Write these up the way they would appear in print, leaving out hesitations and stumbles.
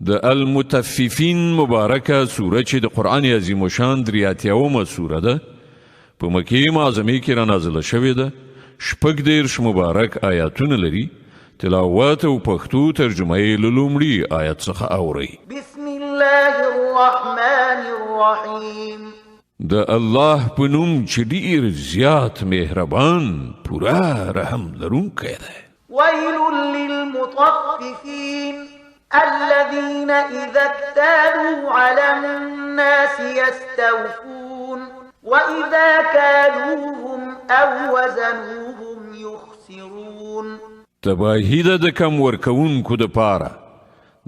د المطففین مبارکه سوره چې د قرآن عظیم شان دریاتیاومه سوره ده، په مکې معظمې کې را نازله شوې ده. 36 مبارک آیاتونه لري. تلاوت او پښتو ترجمه یې له لومړي آیت څخه اورئ. بسم الله الرحمن الرحیم. د الله په نوم چې ډیر زیات مهربان، پوره رحم لرونکی دی. ویل للمطففین الذين إذا اكتالوا على الناس يستوفون وإذا كالوهم أو وزنوهم يخسرون. تباهي ده د کم ورکوونکو دپاره.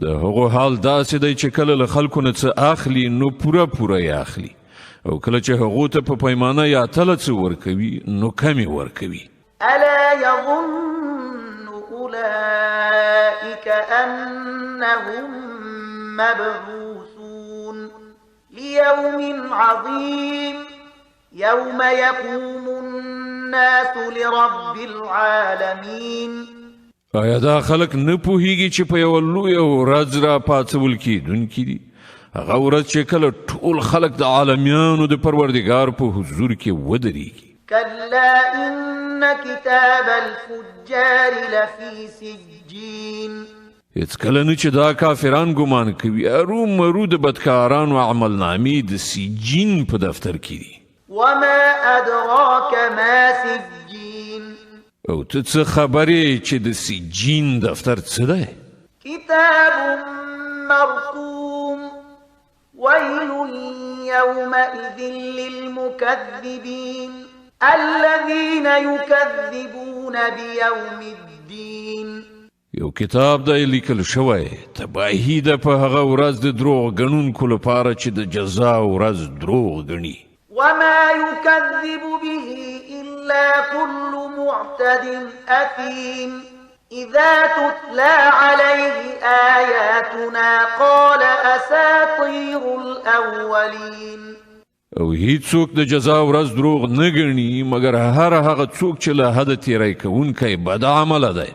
د هغو حال داسې دی چې کله له خلکو نه څه اخلي نو پوره پوره یې اخلي، او کله چې هغو ته په پیمانه یا تله څه ورکوي نو کمې ورکوي. ألا يظن أولئك أنهم مبعوثون ليوم عظيم يوم يقوم الناس لرب العالمين. آیا دا خلک نه پوهیږي چې په یوه لویه ورځ را پاڅول کېدونکي دي؟ هغه ورځ چې کله ټول خلک د عالمیانو د پروردګار په حضور کې ودرېږي. کلا ان کتاب الفجار لفی سجین. هیڅکله نه چې دا کافران ګمان کوي ارومرو د بدکارانو عملنامې د سجین په دفتر کې دي. وما ادراک ما سجین. او ته څه خبرې چې د سجین دفتر څه دی؟ کتاب مرقوم. ویل یومئذ للمکذبین الذین یکذبون بیوم الدین. یو کتاب دی لیکل شوی، تباهي ده په هغه ورځ د دروغ ګڼونکو لپاره چې د جزا ورځ دروغ ګڼي. وما يكذب به إلا كل معتد أثيم. إذا تتلى عليه آياتنا قال أساطير الأولين. او هیڅوک د جزا ورځ دروغ نه ګڼي مګر هر هغه څوک چې له حده تېری کوونکی بد عمله دی.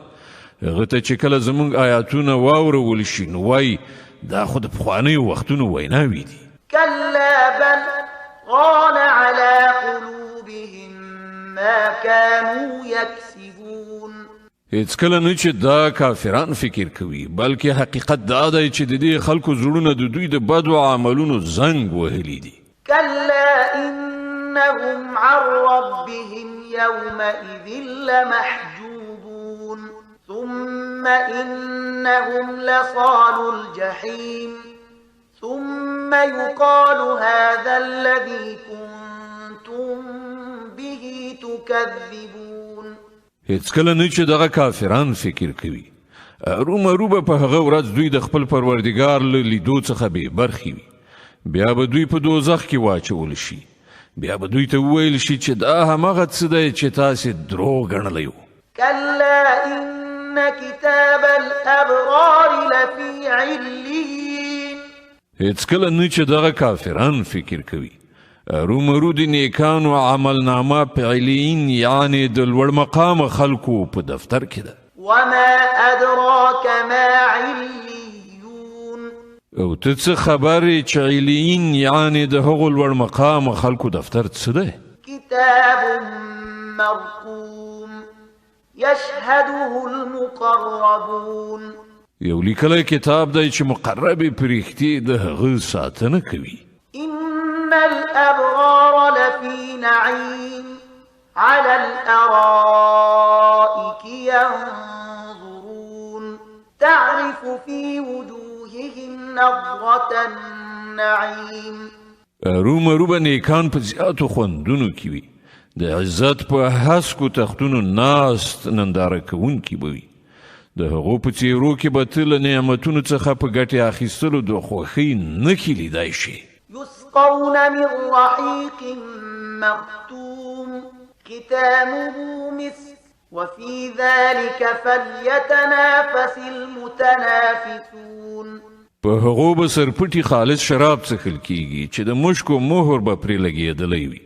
هغه ته چې کله زموږ آیاتونه واورول شي نو وایي دا خو د پخوانیو وختونو ویناوې دي. کلا بل ران علی قلوبهم ما كانوا یکسبون. هیڅکله نه چې دا کافران فکر کوي، بلکې حقیقت دا دی چې د دې خلکو زړونه د دوی د بدو عملونو زنګ وهلي دي. کلا انهم عن ربهم یومئذ لمحجوبون ثم انهم لصالو الجحیم ثم يقال هذا الذي كنتم به تكذبون. هیڅکله نه چې دغه کافران فکر کوي ارومرو به په هغه ورځ دوی د خپل پروردګار له لیدو څخه بې برخې وي. بیا به دوی په دوزخ کې واچول شي. بیا به دوی ته وویل شي چې دا هماغه څه دی چې تاسې دروغ ګڼلی وو. کلا ان کتاب الابرار لفی علیین. هیڅکله نه چې دغه کافران فکر کوي ارومرو د نیکانو عملنامه په علیین یعنې د لوړ مقام خلکو په دفتر کې ده. وما ادراک ما علیون. او ته څه خبر یې چې علیین یعنې د هغو لوړ مقام خلکو دفتر څه دی؟ کتاب مرقوم یشهده المقربون. یو لیکلی کتاب دی چې مقربې پرښتې د هغه ساتنه کوي. ان الابرار لفی نعیم علی الارائک ينظرون تعرف فی وجوههم نضرة النعیم. ارومرو به نیکان په زیاتو خوندونو کې وي، د عزت په هسکو تختونو ناست ننداره کوونکي به وي. د هغو په څیرو کې به ته له نعمتونو څخه په ګټې اخیستلو د خوښۍ نښې لیدای شې. یسقون من رحیق مختوم ختامه مسک وفي ذلك فليتنافس المتنافسون. په هغو به سرپټي خالص شراب څښل کیږي چې د مشکو مهر به پرې لګېدلی وي.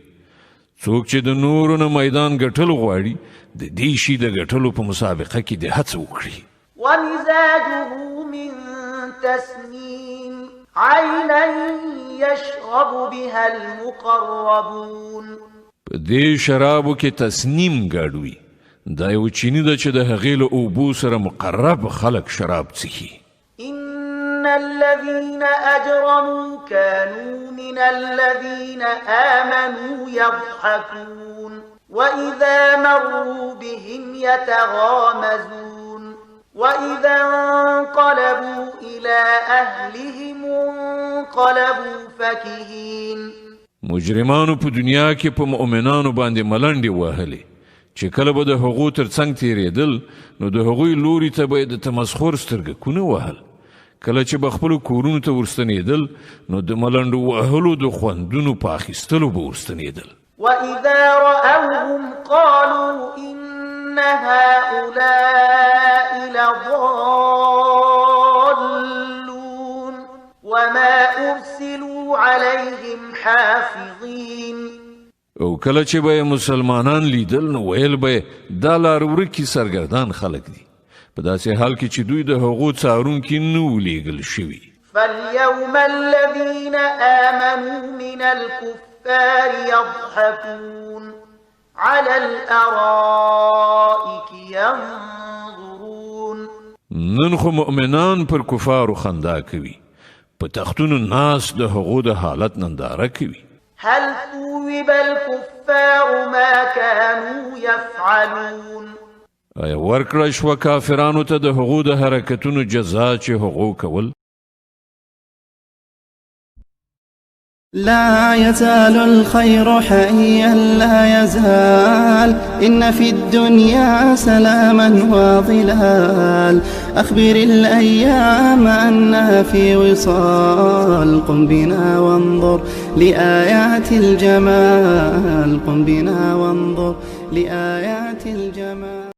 څوک چې د نورو نه میدان ګټل غواړي د دې شي د ګټلو په مسابقه کې د هڅه وکړي. ومزاجه من تسنيم عينا يشرب بها المقربون. په دې شرابو کې تسنیم ګډ وي. دا یو چینی ده چې د هغې له اوبو سره مقرب خلک شراب څښي. إن الذين أجرموا كانوا من الذين آمنوا يضحكون وإذا مروا بهم يتغامزون وإذا انقلبوا إلى أهلهم انقلبوا فكهين. مجرمانو په دنیا کې په مؤمنانو باندې ملنډې وهلې، چې کله به د هغو تر څنګ تېرېدل نو د هغوی لوري ته به یې د تمسخر سترګکونه وهل. کله چې به خپلو کورونو ته ورستنېدل نو د ملنډو وهلو د خوندونو په اخیستلو به ورستنېدل. وإذا رأوهم قالوا إن هؤلاء لضالون وما أرسلوا عليهم حافظين. او کله چې به مسلمانان لیدل نو ویل به دا لار ورکي سرګردان خلک دي، په داسې حال کې چې دوی د هغو څارونکي نه وو لیږل شوي. فاليوم الذين آمنوا من الكفار يضحكون على الأرائك ينظرون. نن خو مؤمنان پر کفارو خندا کوي، په تختونو ناست د هغو د حالت ننداره کوي. هل ثوب الكفار ما كانوا يفعلون. آیا ورکړه شوه کافرانو ته د هغو د حرکتونو جزا چې هغو کول؟ لا يزال الخير حيا لا يزال، إن في الدنيا سلاما وظلال. أخبر الأيام أنها في وصال، قم بنا وانظر لآيات الجمال، قم بنا وانظر لآيات الجمال.